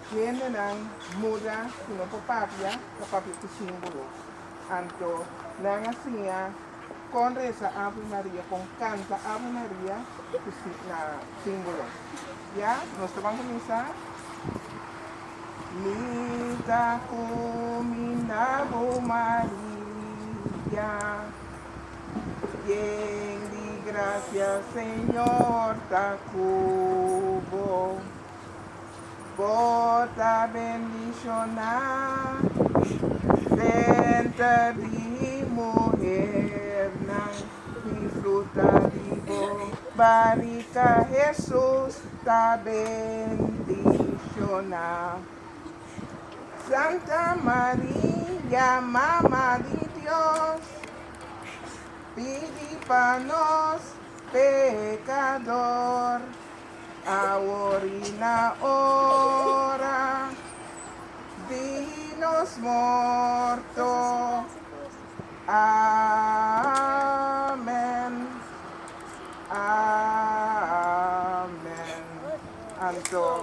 Hendenan muda ku no por papia ta papia ku símbolo. Anto nan a siña kon resa Ave Maria, kon kanta Ave Maria ku na símbolo. Ya, nos ta ban kuminsá. Mi ta kuminda bo Maria, yen di grasia Señor ta ku bo. Bo ta bendishoná denter di muhernan, i fruta di bo barika Hesus ta bendishoná. Santa Maria, Mama di Dios, pidi pa nos pekador. Awor i na ora di nos morto. Amen. Amen. Anto,